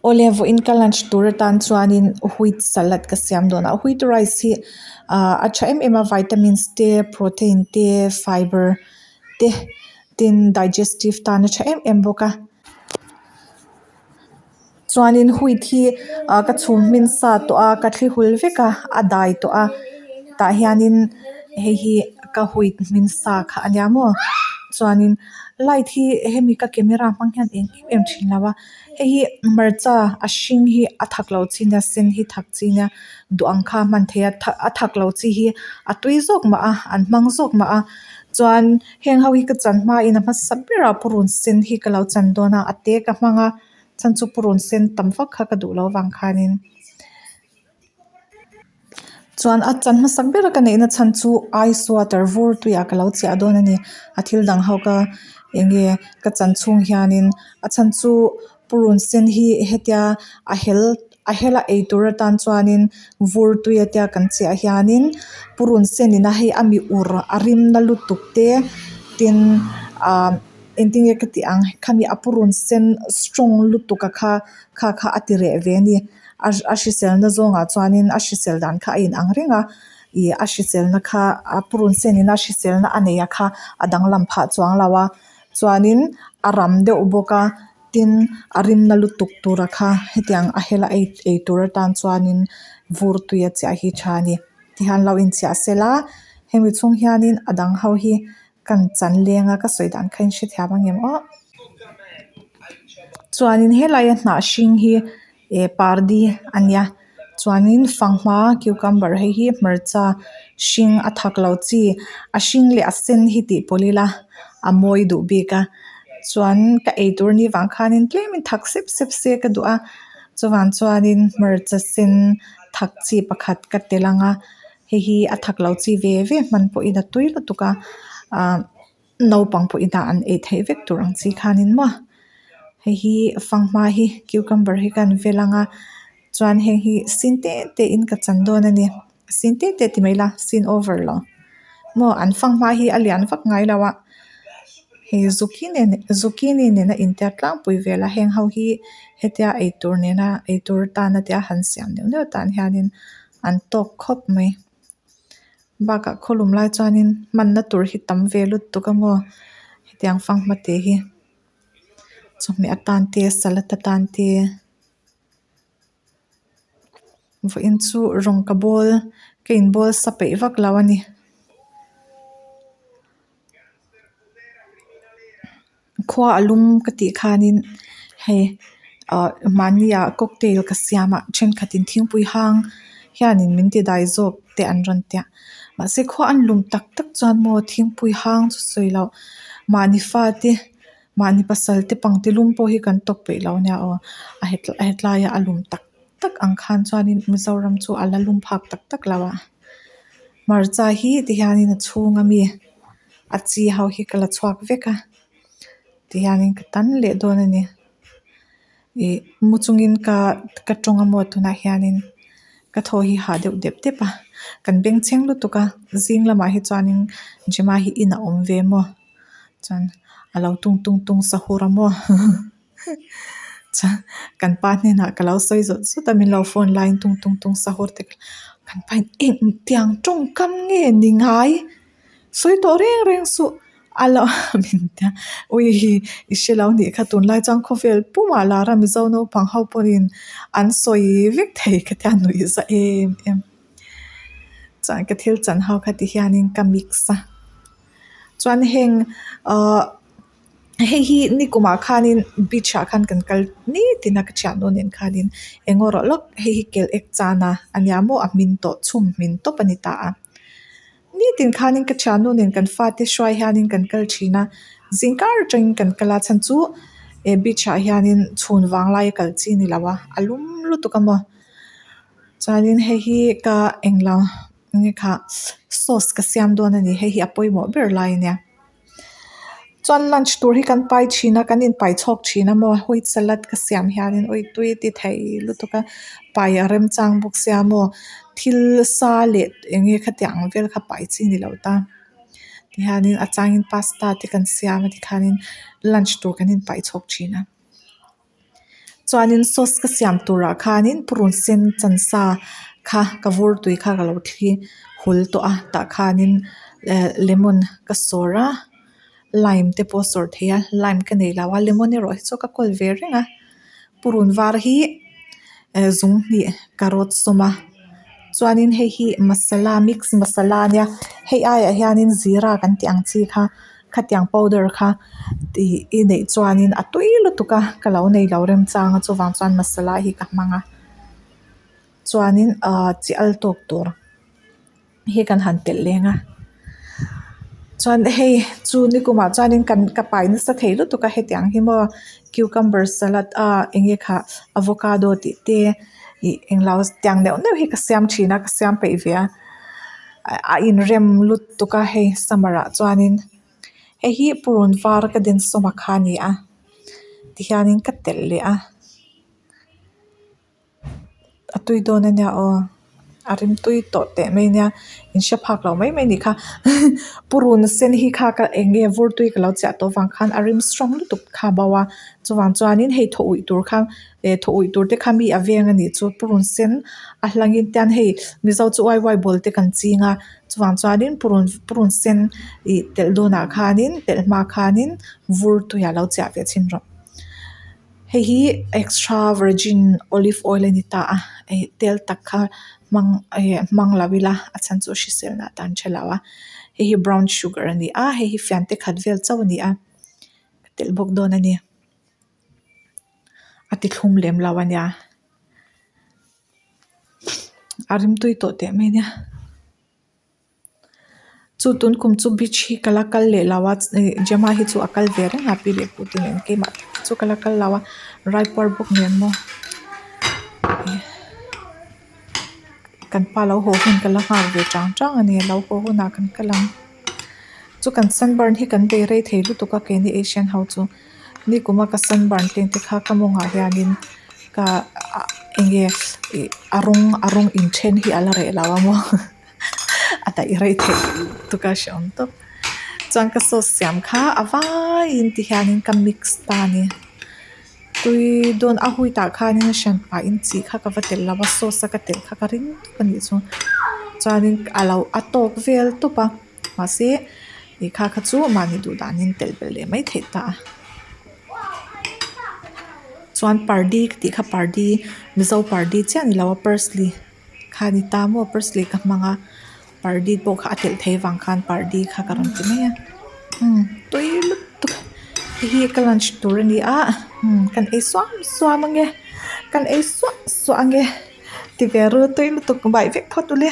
Awle vawiin ka lunch tur atan chuanin wheat salad ka siam dawn a wheat rice hi ahh a tha em em a vitamins te protein te fiber te tin digestive tan a tha em em bawk a. Chuanin wheat hi ah ka chhum hmin sa tawh a ka thli hul vek a a dai tawh a tah hianin hei hi ka wheat hmin sa kha a nia maw chuanin light hi hemi ka camera hmang hian eng em em thin lo a hei hi hmarcha a hring hi a thak lo chi nia a sen hi thak chi nia duh ang kha a hman theih a a thak lo chi hi a tui zawk mah a an hmang zawk mah a chuan heng ho hi ka chan hmain a hmasa berah purun sen hi ka lo chan dawn a a te ka hmang a chhan chu purun sen tam vak kha ka duh loh avang khanin chuan a chan hmasak bera ka neihna chhan chu ice water vur tuiah ka lo chiah dawn a ni a thil dang ho ka eng nge ka chan chhung hianin a chhan chu purun sen hi hetia a hel a hela ei tur atan chuanin vur tui a tia kan chiah hianin purun sen in a hei a mi ur a rim na lutuk te tin ah engtin nge ka tih ang khami a purun sen strong lutuk a kha kha kha a ti reh ve a ni a a hriselna zawngah chuanin a hrisel dan kha a inang reng a ih a hriselna kha a purun sen in a hriselna a neih a kha a danglam phah chuang lo a chuanin a ram deuh bawk a tin a rimna lutuk tur a kha hetiang a hela ei ei tur atan chuanin vur tui a chiah hi tha a ni tihian lo inchiah sela hemi chhung hianin a dang ho hi kan chan leng a ka sawi dan kha in hrethiam ang em aw chuanin helaia hnah hring hi eh pardi a nia chuanin fanghma cucumber hei hi hmarcha hring a thak lo chi a hring leh a sen hi tih pawlh ila a mawi duh bik a chuan ka eitur ni vang khanin tlemin thak sep sep se ka duh a chuvang chuanin hmarcha sen thak chi pakhat ka telh ang a hei hi a thak lo chi ve ve hman pawhin a tui lutuk a ah naupang pawhin a an ei theih vek tur ang chi khanin maw hei hi fanghma hi cucumber hi ka han vel ang a chuan heng hi sin te te in ka chan dawn a ni sin te te ti mai ila sin over lo maw an fanghma hi a lian vak ngai lo a hei zucchini zucchini nena intiat tlangpui vel a heng ho hi hetia eitur nena eitur tana tia han siam neuh neuh tan hianin an tawk khawp mai bakah khawlum lai chuanin hmanna tur hi tam ve lutuk a maw hetiang fanghma te hi chawhmeh atan te salad atan te vawiin chu rawng ka bawl ka inbawl sa peih vak lo a ni. Khua a lum ka tih khanin hei ah mahni ah cocktail ka siam a thenkhatin thingpui hang hianin min ti dai zawk te an rawn tia mahse khua an lum tak tak chuan maw thingpui hang chu sawi loh mahni fate mahni pasal te pangti lum pawh hi kan tawk peih lo ania aw a hetlai a a lum tak tak ang khan chuanin Mizoram chu a la lum phak tak tak lo a hmarcha hi tihianin a chhung ami a chi ho hi ka la chhuak vek a tihianin ka tan leh dawn a ni ih mu chungin ka ka tawng a maw tunah hianin ka thaw hi hah deuh dep dep a kan bengchheng lutuk a zing lamah hi chuanin Gemma hi in a awm ve maw chuan a lo tung tung tung sahur a maw chuan kan pa hnenah ka lo sawi zawt zawt a min lo phone laiin tung tung tung sahur te kan pa in engtiang tawngkam nge ni ngai sawi tawh reng reng suh a lo min tia ui i hre lo nih kha tunlai chuan khawvel pumah lar a mizo naupang ho pawhin an sawi vek thei ka tia nuih za em em chuan ka thil chan ho kha ti hianin ka mix a chuan heng ahh hei hi nikumah khanin beach ah khan kan kal nitin a ka thiannu nen khanin eng erawh lawk hei hi kel ek chan a ania maw a hmin tawh chhum hmin tawp a ni ta a. Nitin khanin ka thiannu nen kan fate hruai hianin kan kal thin a, zing kar atangin kan kal a chhan chu eh beach ah hianin chhun vang laia kal chi a ni lo a, a lum lutuk a maw. Chuanin hei hi ka englo enge kha sauce ka siam dawn a ni hei hi a pawimawh ber lai a nia. Chuan lunch tur hi kan pai thin a kan inpai chhawk thin a maw wheat salad ka siam hianin ui tui ti thei lutuk a pai a remchang bawk sia maw thil sa leh eng nge khatiang ang vel kha pai chi ni lo ta tihianin a changin pasta te kan siam a tikhanin lunch tur kan inpai chhawk thin a. Chuanin sauce ka siam turah khanin purun sen chan sa kha ka vur tui kha ka lo thli hul tawh a tah khanin eh lemon ka sawr a lime te pawh a sawr theih a lime ka nei lo a lemon erawh hi chu ka kawl ve reng a purun var hi eh zung hnih ka rawt sawm a chuanin hei hi masala mix masala ania hei aiah hianin zira kan tih ang chi kha khatiang powder kha ih i neih chuanin a tui lutuk a ka lo nei lo remchang a chuvang chuan masala hi ka hmang a chuanin ahh chi al tawk tur. Hi kan han telh leng a chuan hei chu nikumah chuanin kan ka pai nasa thei lutuk a hetiang hi maw cucumber salad a eng nge khah avocado tih te ih englo tiang neuh neuh hi ka siam thin a ka siam peih ve a a inrem lutuk a hei summer ah chuanin hei hi purun var ka den sawm a kha a ni a tihianin ka telh leh a. A tui dawn a nia aw a rim tui tawh teh mai nia in hre phak lo mai mai a nih kha purun sen hi kha ka eng nge vur tui ka lo chiah tawh avang khan a rim strong lutuk kha a bo a chuvang chuanin hei thaw uih tur kha eh thaw uih tur te kha mi a veng a nih chu purun sen a hlangin tian hei mizo chu uai uai bawl te kan ching a chuvang chuanin purun purun sen ih telh dawnah khanin telh hma khanin vur tuiah lo chiah ve chhin rawh. Hei hi extra virgin olive oil a ni ta a ih tel tak kha hmang ih hmang lo ila a chhan chu hriselna atan tha lo a hei hi brown sugar a ni a hei hi fian te khat vel chauh a ni a ka telh bawk dawn a ni a ti thlum lem lo a nia a rimtui tawh teh mai a nia. Chu tun kum chu beach hi ka la kal leh lo a ih Gemma hi chu a kal ve reng a pi leh pu te nen keimah tak hi chu ka la kal lo a raipuar bawk nen maw ih kan pa lo haw hun ka la nghak ve chang chang a ni a lo haw hunah kan kal ang chu kan sunburn hi kan bei rei thei lutuk a keini asian ho chu nikuma ka sunburn teng te kha ka mawngah hianin ka ah eng nge ih a rawng a rawng inthen hi a la reh lo a maw. A daih rei theih lutuk a hreawm tawp. Chuan ka sauce siam kha a vaiin ti hianin ka mix ta a ni. Tui dawn a hui tah khanin a hran pahin chi kha ka va telh lo a sauce a ka telh kha ka ring tawp a nih chu. Chuanin a lo a tawk vel tawp a mahse ih kha kha chu mahni duh danin telh belh leh mai theih ta a. Chuan pardi ka tih kha pardi mizo pardi chiah a ni lo a parsley. Kha ni ta maw parsley ka hmang a pardi pawh kha a telh theih vang khan pardi kha ka rawn ti mai a umm tui lutuk hei hi ka lunch tur a ni a umm kan ei suam suam ange kan ei suah suah ange ti ve ru tui lutuk baih vek phawt ule.